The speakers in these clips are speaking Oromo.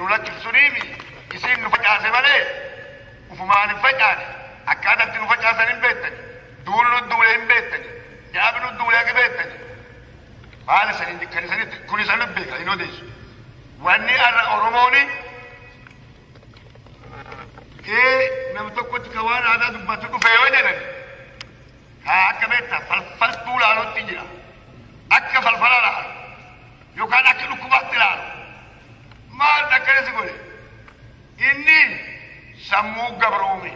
nu lakkisuniimi isiin nu facaase malee ufumaan hin facaane. Akkaataatti nu facaasan hin beektani. Duul nu duule hin beektani. Jaabi nu duule akka beektani. Maal isanii kan isanitti kun isan beeka hin odeessu. Wanni har'a Oromooni nam tokkotti ka waan aadaa dubbatu dhufe yoo jedhan haa akka beektaa falfaltuu laalutti jira. Akka falfala laalu yookaan akka dhukkubaatti laalu. Maal akkana si godhe? Inni sammuu gabroome.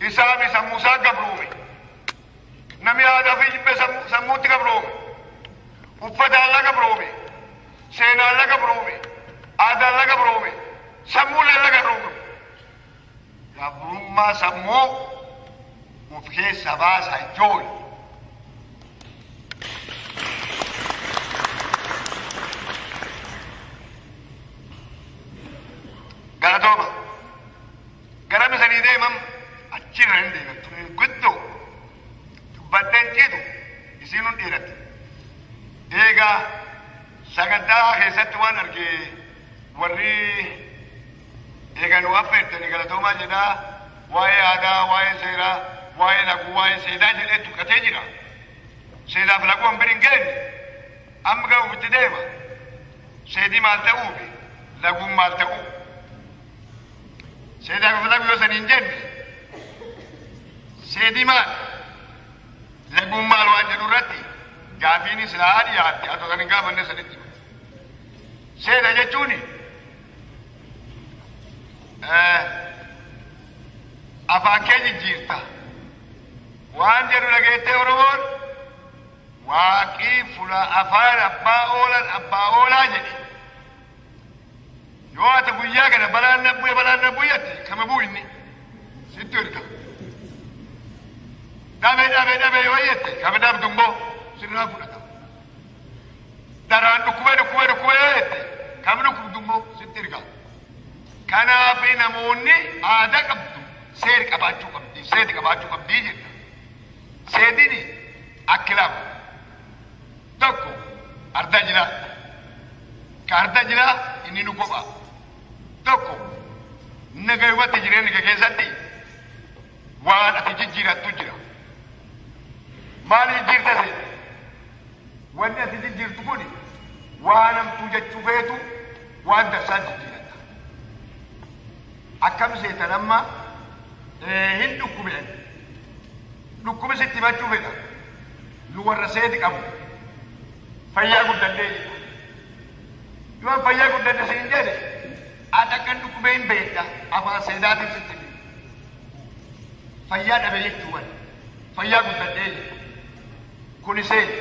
Isaami sammuu isaa gabroome. Namni aadaa fi jibbee sammuutti gabroome. Uffata alla gabroome. Seenaa alla gabroome. Aadaa alla gabroome. Sammuu alla gabroome. Gabrummaa sammuu of keessa baasa ijoollee. Galatooma. Gara misanii deemam achirra hin deeman tun guddoo dubbadheen citu isiin hun dhiiratti. Eegaa sagantaa keessatti waan arge warri eegaa nu affeertanii galatoomaa jedhaa waa'ee aadaa, waa'ee seeraa, waa'ee laguu, waa'ee seedaa jedhee tuqatee jira. Seedaaf laguu han bira hin geenye amma gara ofitti deema. Seedii maal ta'uufi laguun maal ta'uu? Seedaaf laguu yoo sanii hin jenne seedii maal? Laguun maal waan jedhu irratti gaafiin silaa dhiyaatte haa ta'u hin gaafanne sanitti. Seeda jechuun afaan kee jijjiirta. Waan jedhu dhageettee Oromoon waaqii fula afaan abbaa oolan abbaa oolaa jedhe. Yoo ati guyyaa kana balaan na bu'e balaan na bu'etti kama bu'u inni sitti erga. Dhabe dhabe dhabe yoo jette kama dhabdu immoo sirraa fudhata. Daraan dhukkube dhukkube dhukkube yoo jette kama dhukkubdu immoo sitti erga. Kanaaf namoonni aadaa qabdu seera qabaachuu qabdi seera qabaachuu qabdi jenna. Seediin akka lama. Tokko ardaa jira. Ka ardaa jira inni nu kopha. Tokko nagayumatti jireenya kee keessatti waan ati jijjiirattu jira. Maal jijjiirta seete? Wanni ati jijjiirtu kun waan hamtuu jechuu feetu waan dansaa jijjiiratta. Akkam seetan amma hin dhukkubeen. Dhukkubi sitti himachuu fedha. Nu warra seeti qabu. Fayyaa guddannee jedha. Yoo fayyaa guddanne siin jedhe ati akkan dhukkubee hin beekta afaan seedaatiin sitti hime. Fayyaa dhabe jechuun fayyaa guddannee jedha. Kuni seeti.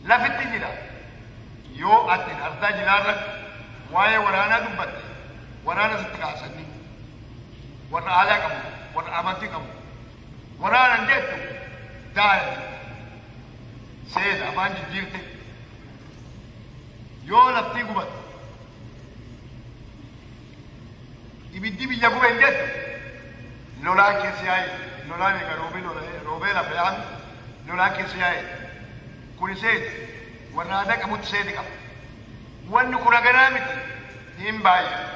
Lafitti jira. Yoo ati ardaa jiraa irratti waa'ee waraanaa dubbatte waraana sitti kaasanii warra aadaa qabu warra amantii qabu waraanan jettu daaya jetta. Seeda afaan jijjiirte. Yoo laftii gubatte ibiddi biyya gube hin jettu lolaan keessa yaa'e lolaan egaa roobee roobee lafa yaa'ame lolaan keessa yaa'e kuni seeti warra aadaa qabutti seeti qaba. Wanni kun haganaa miti hin baay'atu.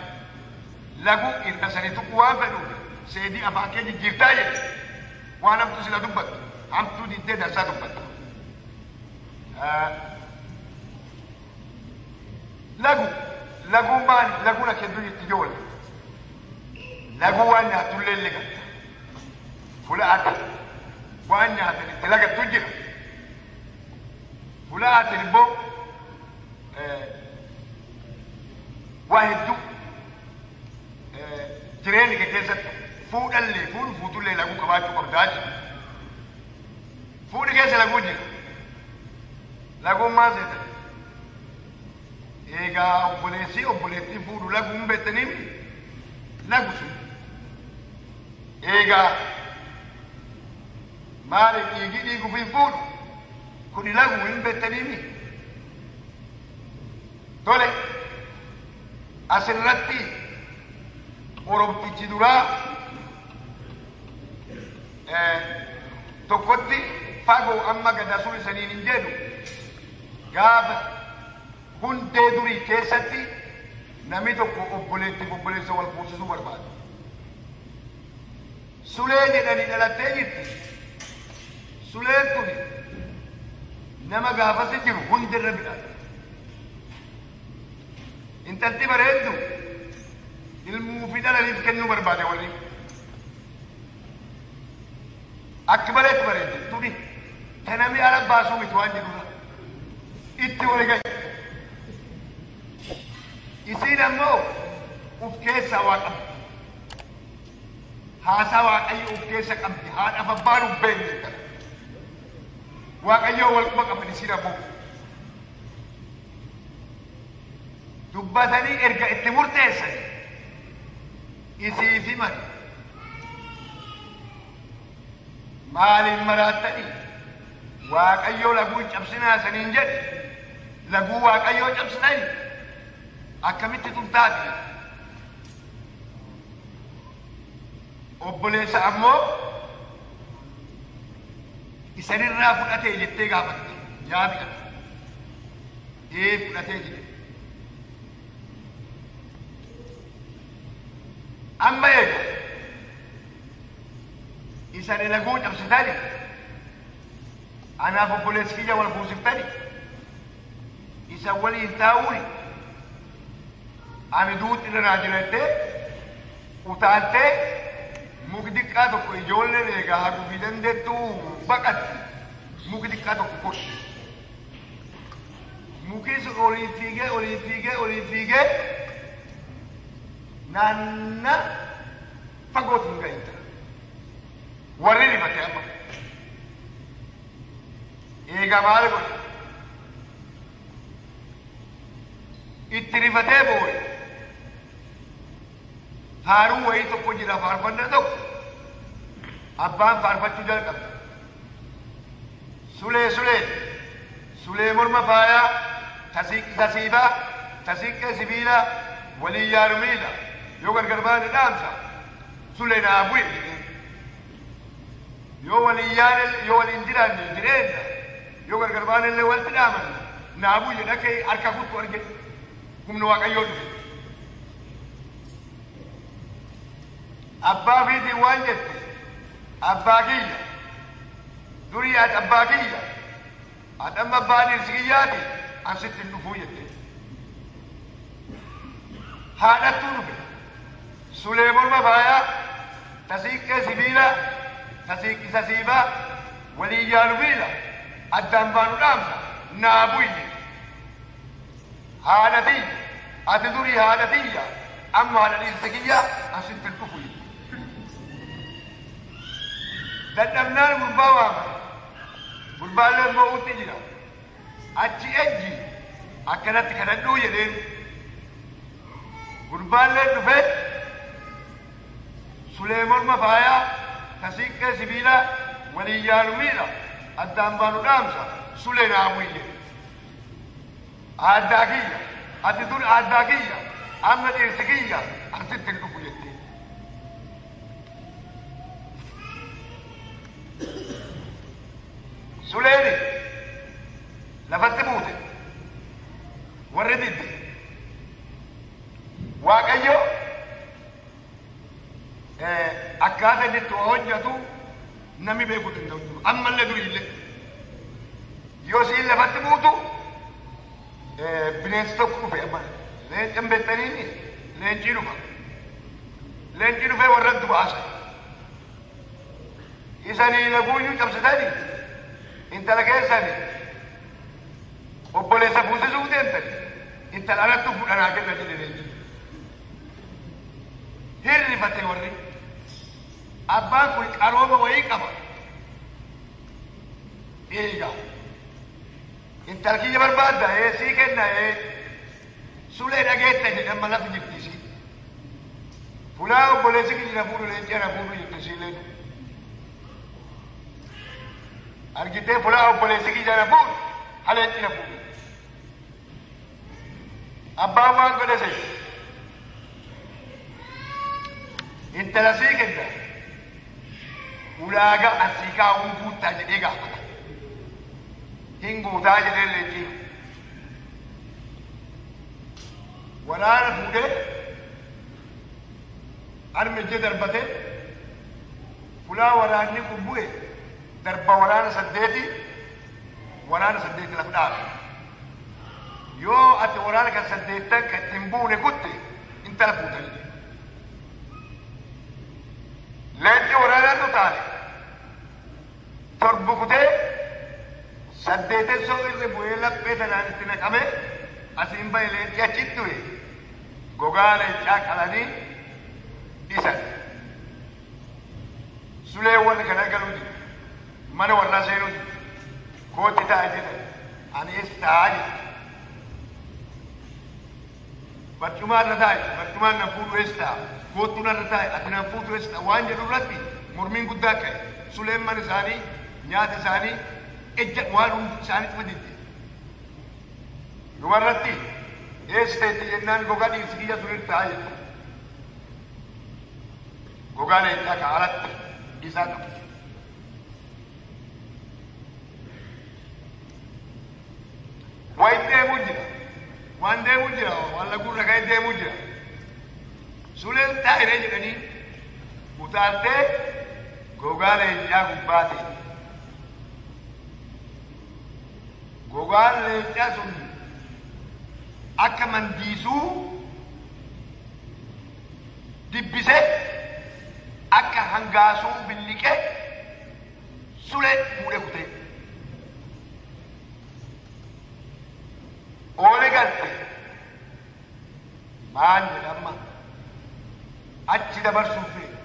Laguu irra sanii tuquu waan fedhuuf seedii afaan kee jijjiirtaa jedhe waan hamtuu sila dubbattu hamtuu diddee dansaa dubbatta. Lagu laguun maali? Laguun akka hedduu jirti ijoollee. Laguu waan nyaattullee lagatta. Fula ati waan nyaatan itti lagattu jira. Fula ati immoo waa hedduu jireenya kee keessatti fuudhallee fuudhu fuutullee laguu qabaachuu qabdaa jira. Fuudhi keessa laguu jira. Laguun maal seeta? Egaa obboleessi obboleettii fuudhu laguu hin beektanii lagu sun. Egaa maali dhiigi dhiiguuf hin fuudhu kuni laguu hin beektanii Tole asirratti Oromtichi duraa tokkotti fagoo amma gada sun isaniin hin jedhu gaafa Hundee durii keessatti namni tokko obboleettiif obboleessa wal fuusisuu barbaada. Sulee jedhanii dhalattee jirti. Suleen tuni nama gaafasi jiru hundirra midhaatti. Intalti bareeddu ilmuu fi dhalaniif kennuu barbaade warri. Akki bareetti bareeddi tuni tanami ala baasuu miti waan jedhudha. Itti wal gahe. Isiin ammoo uf keessaa waa qabdi. Haasaa Waaqayyo uf keessa qabdi. Haadhaaf abbaan uf beekne intala. Waaqayyoo wal quba qaban isiin ammoo. Dubbatanii erga itti murteessan isiif himan. Maaliin maraattanii Waaqayyoo laguu cabsinaa saniin jedhe laguu Waaqayyoo cabsinanii akkamitti tun taate? Obboleessa ammoo isanirraa fudhatee jettee gaafatte yaadi kana. Ee fudhatee jedhe. Amma eega isan laguu cabsitani anaaf obboleessi kiyya wal fuusiftani isan waliin taa'uuni ani duutti irra naa jira jettee utaaltee muki xiqqaa tokko ijoolleen eegaa haguugii dandeettuu baqatti muki xiqqaa tokko korte. Muki sun olii fiigee olii fiigee olii fiigee naanna fagootti hin gahin ta'a. Warri rifate amma. Eegaa maal godhe? Itti rifatee boo'e. Faaruu wayii tokko jira faarfannaa tokko. Abbaan faarfachuu jalqabe. Sulee sulee sulee morma faayaa tasiibaa tasiiqqee sibiilaa waliin yaalu miila yoo gargar baane dhaamsa sulee naa bu'e jedheen. Yoo waliin yaane yoo waliin jiraanne jireenya yoo gargar baane illee walitti dhaamanna naa bu'e jedha kee harka kuttu arge humna Waaqayyoo dhufe. Abbaa fiitiin waan jette abbaa kiyya durii ati abbaa kiyya ati amma abbaa dhirsi kiyyaati an sitti hin dhufuu jette. Haadhattuu dhufe sulee morma faayaa tasiiqqee sibiilaa tasiiqqisa siibaa waliin yaalu miila addaan baanu dhaamsa naa bu'i jette. Haadha tiyya ati durii haadha tiyya amma haadha dhirsa kiyya an sitti hin dhufu jette. Dadhabnaan gurbaa waama. Gurbaalleen boo'utti jira. Achi ejji akkanatti kadhadhuu jedheen. Gurbaalleen dhufee sulee morma faayaa tasiiqqee sibiilaa waliin yaalu miila addaan baanu dhaamsa sulee naa bu'i jedhe. Aaddaa kiyya ati dur aaddaa kiyya amma dhirsi kiyya an sitti hin dhufu jettee. Suleeni lafatti buute warri didde Waaqayyo akkaataa inni itti hojjetu namni beekuu danda'u jiru. Ammallee duriillee yoo siin lafatti buutu bineensi tokko dhufe amma leencan beektaniini leencii dhufa. Leencii dhufee warra baasa. Isanii laguuyyuu cabsitanii intala keessanii obboleessa fuusisuu deemtanii intala alatti fuudhanaa kenna jedhe leenci. Hirrifate warri. Abbaan kun qarooma wayii qaba. Eega. Intala kiyya barbaadda ee sii kenna ee sulee dhageetta jedhe amma lafi jirti isii. Fulaa obboleessi kiyya na fuudhu leenci na fuudhu jette isiileen. Argitee fulaa obboleessi kiyya na fuudhu haleenci na fuudhu. Abbaan waan godhe se'e. Intala sii kenna. Ulaagaa asii kaa'uun guuttaa jedhee gaafata. Hin guutaa jedhee leenci. Waraana fuudhee harma ijjee darbatee fulaa waraanni kun bu'e darba waraana 8 waraana 8 lafa dhaabe. Yoo ati waraana kan 8 kan ittiin buune kutte intala fuuta jedhe. Leenci waraanaatu taane 7 kutee 8 soo irra bu'ee laphee tanaan itti naqamee asiin bahe leenci achitti du'e. Gogaa leencaa qalanii dhisan. Sulee warra kana galuu dide. Mana warraa seenuu dide. Kootti ta'a jedhan. Ani eessa taa'aa jedhe. Barcumaa irra taa'i. Barcumaan nan fuudhu eessa taa'a? Koottuun irra taa'i. Ati nan fuutu eessa taa'a? Waan jedhu irratti mormiin guddaa ka'e. Suleen mana isaanii, nyaata isaanii, ejja waan hundi isaaniitti fadidde. Dubarratti eessa teetti jennaan gogaa dhiirsi kiyya sun irra taa'aa jedhe. Gogaa leencaa ka alatti isaa qabu. Wayi deemuu jira. Waan deemuu jira. Waan laguurra ka'ee deemuu jira. Suleen taa'iree jedhanii utaaltee gogaa leencaa gubbaa ta'e. Gogaan leencaa sun akka mandiisuu dibbisee akka hangaasuu billiqee sulee fuudhee kutee. Oole galte maal jedhama achi dabarsuuf fedhe.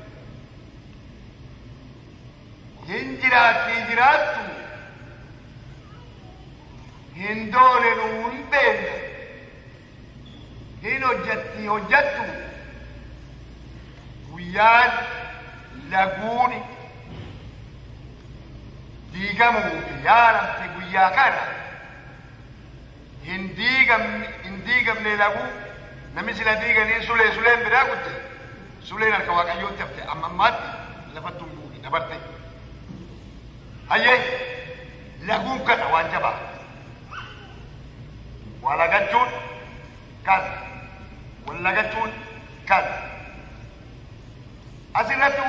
Hin jiraatti jiraattu hin doone nuu hin beekne. Hin hojjetti hojjettu guyyaan laguuni diigamuuf yaalamte guyyaa kana hin diigamne laguu namni sila diiganii sulee suleen biraa kutte suleen harka waaqayyootti hafte amma ammaatti lafatti hin buune dabarte. Hayyee laguun kana waan jabaa walagachuun kan wallagachuun kan asirratti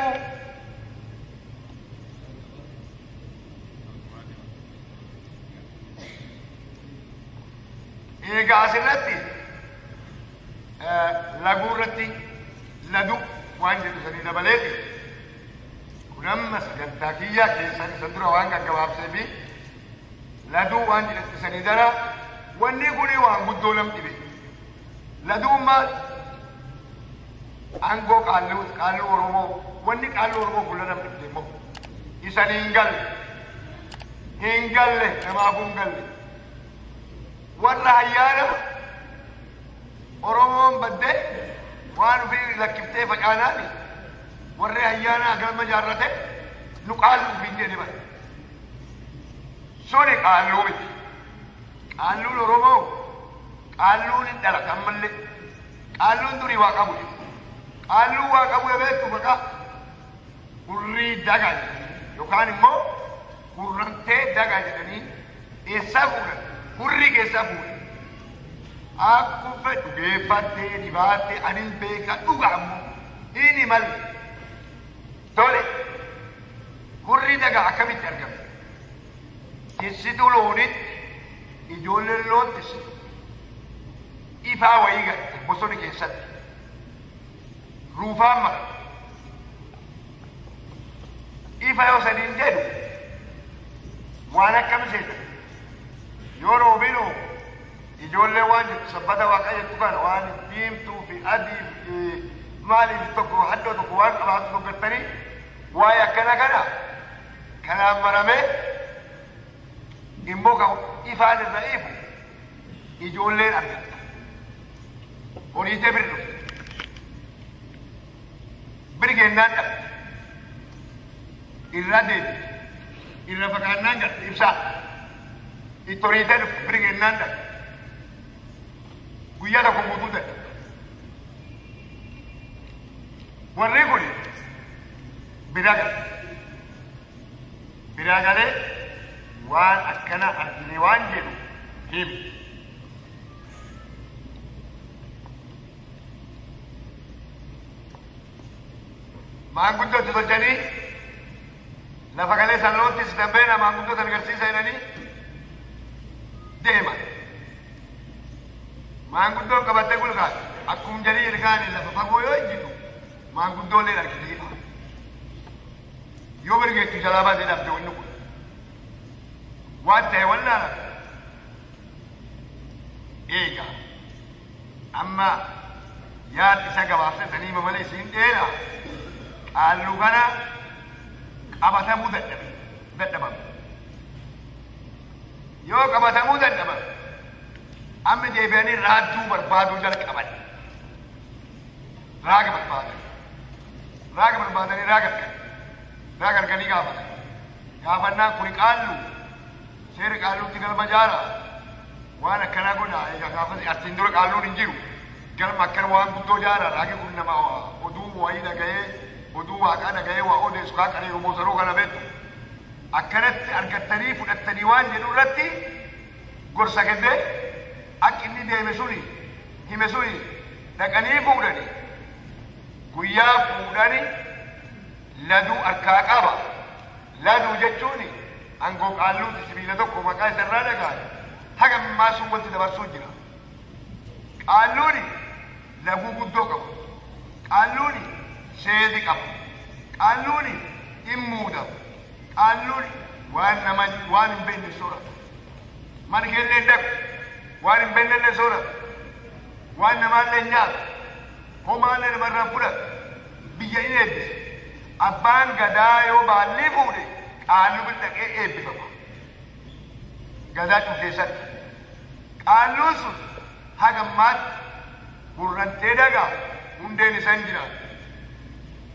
egaa asirratti laguu irratti ladu waan jedhu sanii dabaleeti. Kun amma sagantaa kiyyaa keessan isa dura waan gaggabaabsee fi laduu waan jedhu sanii dara wanni kuni waan guddoo nam dhibe. Laduun maal? Aangoo qaalluu Oromoo wanni qaalluu Oromoo fuula nam dhibde immoo isanii hin galle. Hin galle namaafuu hin galle. Warra hayyaana Oromoon baddee waan ofii lakkiftee facaanaani warri hayyaana galma jaarrate nu qaalluu ofiin jedhe bare. Suni qaalluu miti. Qaalluun Oromoo qaalluun hin dhalata ammallee. Qaalluun durii waa qabu jedhu. Qaalluun waa qabu beektu maqaa hurrii dagaa jedhanii yookaan immoo hurrantee dagaa jedhanii eessaa fuudhan? Hurrii keessaa fuudhan. Akkuma fedhu geeffattee dibaattee ani hin beeka dhuga ammoo hin himalle. Tole hurrii dagaa akkamitti argame? Tissituu loonitti ijoolleen loon tissitu. Ifaa wayii garte bosona keessatti. Ruufaan mara. Ifa yoo sadiin jedhu waan akkam seeta. Yoo roobinuu ijoollee waan jettu sabbata waaqa jettu kana waan diimtuu fi adii fi maaliif tokko haddoo tokko waan qabaatu tokkottanii waa'ee akkana kana kanaan maramee immoo kan ifaan irra ifu ijoolleen argatta. Horiitee bira dhufte. Biri gennaan dhabde. Irra deebite. Irra fagaannaan garte ibsaa. Itti horiitee dhufte biri gennaan dhabde. Guyyaa tokko guutuu dadhabde. Warri kun bira gale. Bira galee waan akkana argine waan jedhu himi. Maanguddootti tolchanii lafa galee salloottis dambeena maanguddoota agarsiisa jedhanii deeman. Maanguddoon qabattee gulgaate akkuma jedhii ilkaanii lafa fagoo yoo ejjitu maanguddoolee argitee ifa. Yoo mirgeettu jalaa baatee dhabde wanni kun. Waan ta'e wallaala. Eegaa amma yaad isa gabaabsatanii malee isiin dheeraa qaalluu kana qabatamuu dadhabame. Yoo qabatamuu dadhaban amma deebi'anii raadduu barbaaduu jalqaban. Raaga barbaadan. Raaga barbaadanii raaga argan. Raaga arganii gaafatan. Gaafannaan kuni qaalluu seera qaalluutti galma jaaraa waan akkanaa godhaa egaa gaafas asiin dura qaalluun hin jiru. Galma akkana waan guddoo jaaraa raagi kun nama oduu wayii dhaga'ee oduu waaqaa dhaga'ee waa odeessu kaa qareeru moosaruu kana beektu. Akkanatti argattanii fudhattanii waan jedhu irratti gorsa kennee akka inni deeme suni hime suni dhaqanii fuudhanii guyyaa fuudhanii laduu harkaa qaba. Laduu jechuun aangoo qaalluuti sibiila tokko maqaa isarraa dhagaa'e haga ammaa sun wanti dabarsuu jira. Qaalluuni laguu guddoo qaba. Qaalluuni seeti qaba. Qaalluuni hin muudama. Qaalluuni waan nama waan hin beekne soorata. Mana keellee hin dhaqu. Waan hin beekne illee soorata. Waan namaallee hin nyaatu. Homaallee namarraa fudhata. Biyya in eebbisa. Abbaan gadaa yoo baallii fuudhe qaalluu bira dhaqee eebbifama. Gadaa cufu keessatti. Qaalluun sun haga ammaatti gurrantee dhagaa hundeen isa hin jiraatu.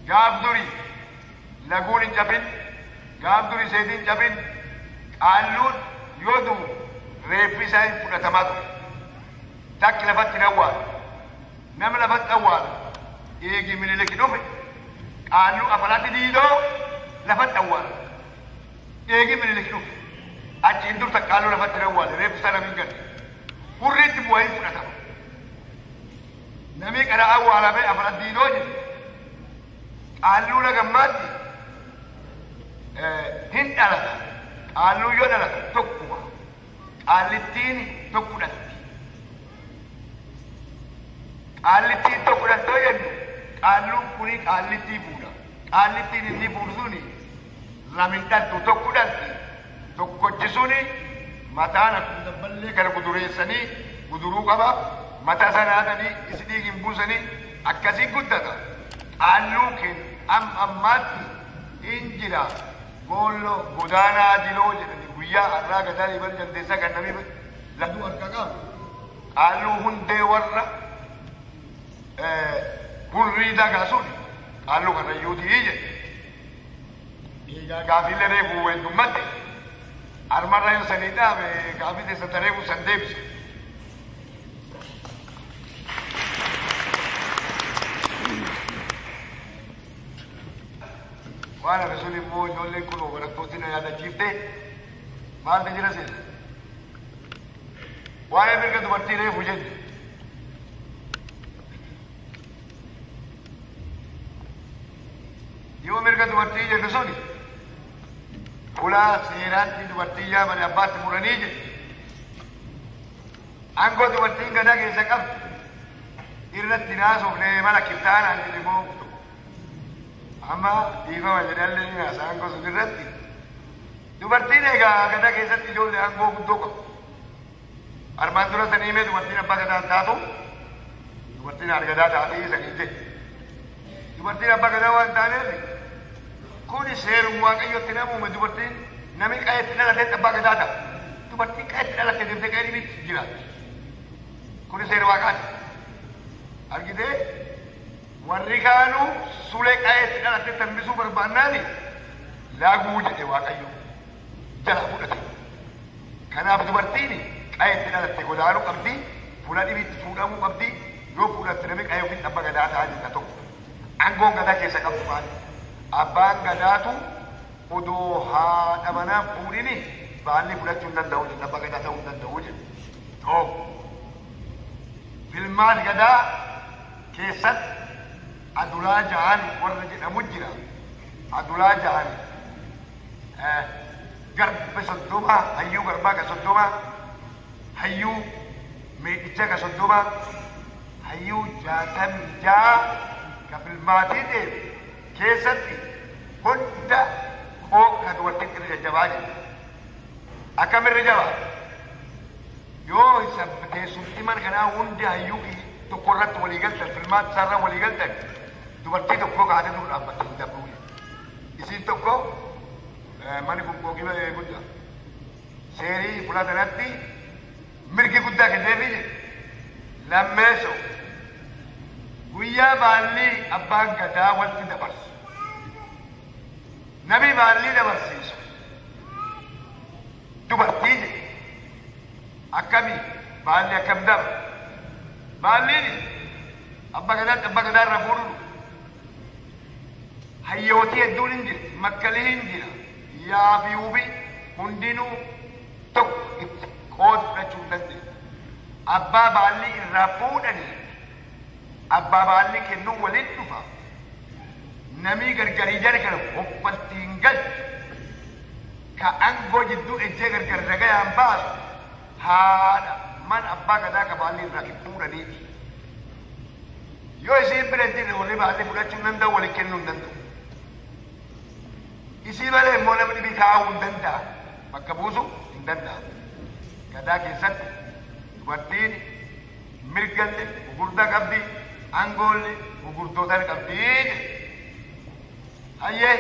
Gaaf durii laguun hin cabin, gaaf durii seetiin hin cabin, qaalluun yoo du'u reeffi isaa hin fudhatamaa ture. Takki lafatti hin awwaalu. Nama lafatti awwaalu eegi Miniliki dhufe qaalluu afalatti diidoo lafatti awwaalu. Eegi Miniliki dhufe achiin durta qaalluu lafatti hin awwaalu reeffi isaa namni hin galle. Hurriitti bu'aa hin fudhatama. Namni qara awwaalame afalatti diidoo jedhe. Qaalluu lagammaatti hin dhalata. Qaalluu yoo dhalatu tokkuma. Qaallittiin tokko dhalatti. Qaallittiin tokko dhaltoo jennu qaalluun kuni qaallittii fuudha. Qaallittiin inni fuudhu suni lamin dhaltu tokko dhalti. Tokkochi suni mataan akkuma dabballee kana gudureessanii guduruu qaba. Mataa sana haadhanii isi dhiigin buusanii akkasiin guddata. Qaalluu keenya ammaatti hin jira. Goollo godaanaa diloo jedhani guyyaa har'aa gadaa dhiiban jaldeessaa kan namni laduu harka qabu. Qaalluu hundee warra hurrii dagaa sun qaalluu karrayyuutii jedhe. Egaa gaafiillee reefu heddummatte armarra yoo sanii dhaabe gaafii teessatti reefu san deebise. Waan hafe sun immoo ijoolleen kun barattooti na yaadachiifte maaltu jira seena? Waa'ee mirga dubartii reefu jenne. Yoo mirga dubartii jennu suni ulaa seeraatti dubartii yaamane abbaatti muranii jedhe. Aangoo dubartiin gadaa keessa qabdu irratti naasofnee mana kiftaanaan jedhe moo tokko. Amma dhiifama jedhallee ni naasa aangoo sun irratti. Dubartiin egaa gadaa keessatti ijoollee aangoo guddoo qabu. Armaan dura sanii himee dubartiin abbaa gadaa taatu dubartiin haadha gadaa taatee sanii jedhe. Dubartiin abbaa gadaa waan taaneef kuni seerum waaqayyotti nama uume dubartiin namni qayetti dhalatee abbaa gadaa ta'a. Dubartiin qayetti dhalattee deemtee qe'ee dhibitti jiraatti. Kuni seera waaqaati. Argitee warri kaanuu sulee qayetti dhalattee tambisuu barbaannaani laaguu jedhe waaqayyo jala fudhate. Kanaaf dubartiin qayetti dhalatte godaanuu qabdi, fuula dhibitti fuudhamuu qabdi, yoo fuudhatte namni qayee ofitti abbaa gadaa ta'a jenna tokko. Aangoon gadaa keessa qabdu maali? Abbaan gadaatu odoo haadha manaa fuudhini baalli fudhachuu hin danda'u jenna abbaa gadaa ta'uu hin danda'u jenna. Tokko. Filmaat gadaa keessatti Adulaa jahan warra jedhamu jira. Adulaa jahan garba 30, hayyuu garbaa ka 30, hayyuu meedhicha ka 30, hayyuu 66 ka filmaatii deeme keessatti hunda ka dubartiin irra jajjabaa jira. Akkam irra jabaa? Yoo isa teessumti mana kanaa hundi hayyuu tokko irratti walii galtan, filmaata isaarra walii galtan, dubartii tokko kaatee dur dhaabbatte hin dabruu. Isiin tokko manni kun qooqii guddaa. Seerii fudhatanatti mirgi guddaa kenneefii jira. Lammeessoo guyyaa baallii abbaan gadaa walitti dabarsu. Namni baallii dabarsiisu dubartii jedhe. Akkamii baalli akkam daba? Baalliin abbaa gadaatti abbaa gadaa irraa fuudhu dhufu. Hayyootii hedduun hin jirti, makkalii hin jira, yaa fi hubi hundinuu tokko itti qooda fudhachuu hin dandeenye. Abbaa baallii irraa fuudhanii abbaa baallii kennuu waliin dhufa. Namni gargarii jara kana hoffaltiin galchu ka aangoo jidduu ejjee gargar nagayaan baasu haadha mana abbaa gadaa ka baallii irraa fuudhaniiti. Yoo isiin bira hin jirre warri baallii fudhachuu hin danda'u, waliin kennuu hin danda'u. Isii malee immoo namni dhibii kaa'uu hin danda'a. Bakka buusuu hin danda'amu. Gadaa keessatti dubartiin mirgallee gugurdaa qabdi, aangoollee gugurdootaan qabdi jedhe. Hayyee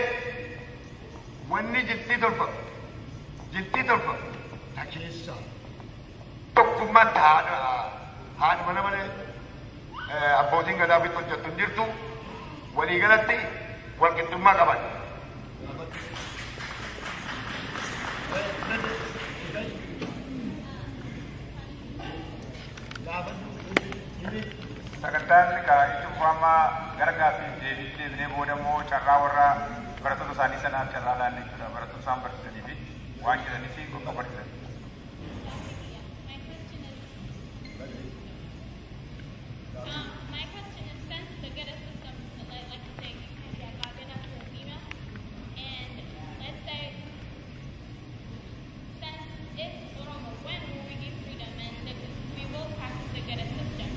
wanni jiltii tolfamu ta keessaa tokkummaan haadha haadha mana malee abbootiin gadaa ofitti hojjettu hin jirtu, waliigalatti walqixxummaa qaban. Sagantaan itti fufama gara gaaffii deebiitti deebinee booda immoo carraa warra barattoota isaanii sanaaf carraa laanne jechuudha. Barattoota isaan barsiisanii fi waan jedhanii fi qofa barsiisan. My question is, since the Gada system, like you say, you can be a Gada to a female, and let's say, since if Oromo, when will we get freedom, and we will practice the Gada system,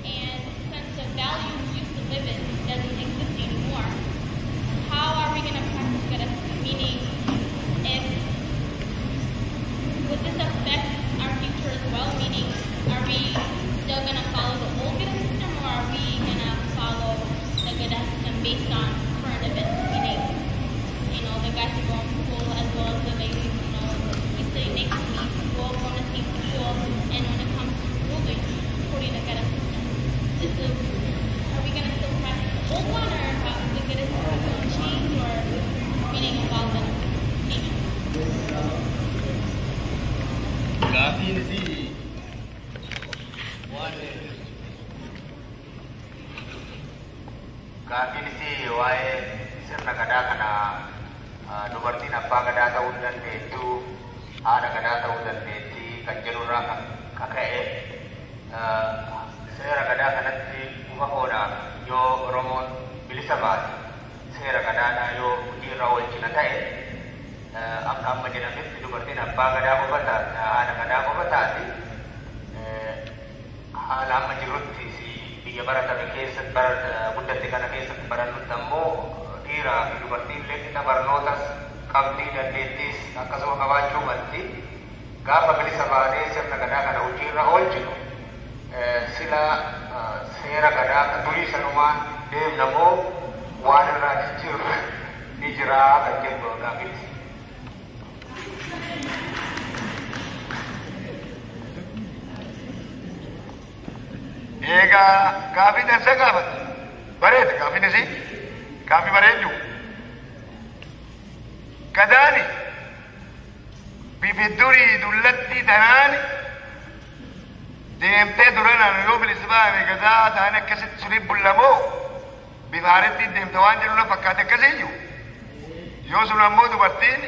and since the value we used to live in doesn't exist anymore, how are we going to practice Gada system? Meaning, if would this affect our future as well? Meaning, are we still going to follow the old Gada system, or are we going to follow the Gada system based on current events? Meaning, you know, the guys who go in school as well as the ladies, you know, he's sitting next to me, we all go to the same school, and when it comes to ruling, according to the Gada system, are we going to still practice the old one, or how is the Gada system going to change, or meaning evolve in nature? Gaafiin isii waan Gaafiin isii waa'ee sirna gadaa kana dubartiin abbaa gadaa ta'uu dandeettu, haadha gadaa ta'uu dandeetti kan jedhurraa kaka'e seera gadaa kanatti dhufa yoo Oromoon bilisa baate seera gadaadhaa yoo hojiirra oolchina ta'e akka amma jedhametti dubartiin abbaa gadaa qofa taate, haadha gadaa qofa taate, haala amma jirrutti biyya baratame keessatti guddatte kana keessatti barannutti ammoo dhiiraa fi dubartiin illee qixa barnootas qabdii dandeettiis akkasuma qabaachuu malti. Gaafa bilisa baanee sirna gadaa kana hojiirra oolchinu sila seera gadaa durii sanumaan deemna moo waan irraa jijjiirru ni jiraa kan jedhu gaaffiin. Egaa gaaffii dansa gaafatte. Bareeda gaaffiin isii. Gaaffii bareeddu. Gadaani bifi durii dullatti tanaani deemtee duranaan yoo bilisa baane gadaa ta'an akkasitti suni bullamoo bifa haaretti deemte waan jedhu na fakkaate akkasiyyuu. Yoo sun ammoo dubartiin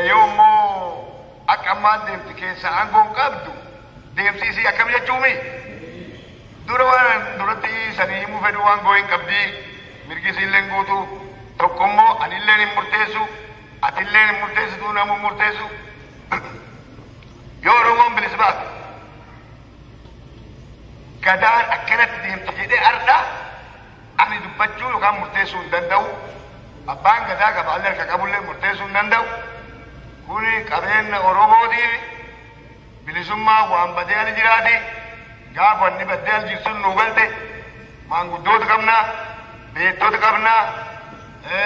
yoo immoo akka ammaan deemti keessa aangoon qabdu deemsi isii akkam jechuumi? Dura waan duratti sanii himuu fedhu waan gooyin qabdii mirgi isiilleen guutuu tokkommoo anilleen hin murteessu, atilleen hin murteessitu, namu hin murteessu. Yoo Oromoon bilisa baate Gadaan akkanatti deemti jedhee ardha ani dubbachuu yookaan murteessuu hin danda'u. Abbaan Gadaa qabaallee harka qabullee murteessuu hin danda'u. Kuni qabeenya Oromootiif bilisummaa waan badee ali jiraati. Gaafa wanni baddee al jirsun nuu galte, maanguddoota qabnaa, beektota qabnaa,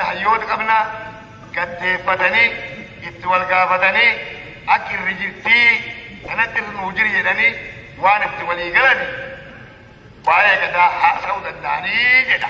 hayyoota qabnaa, gaddeeffatanii itti wal gaafatanii akka irri jirtii kanatti irri nuu jiri jedhanii waan itti walii galani waa'ee Gadaa haasa'uu danda'anii jedha.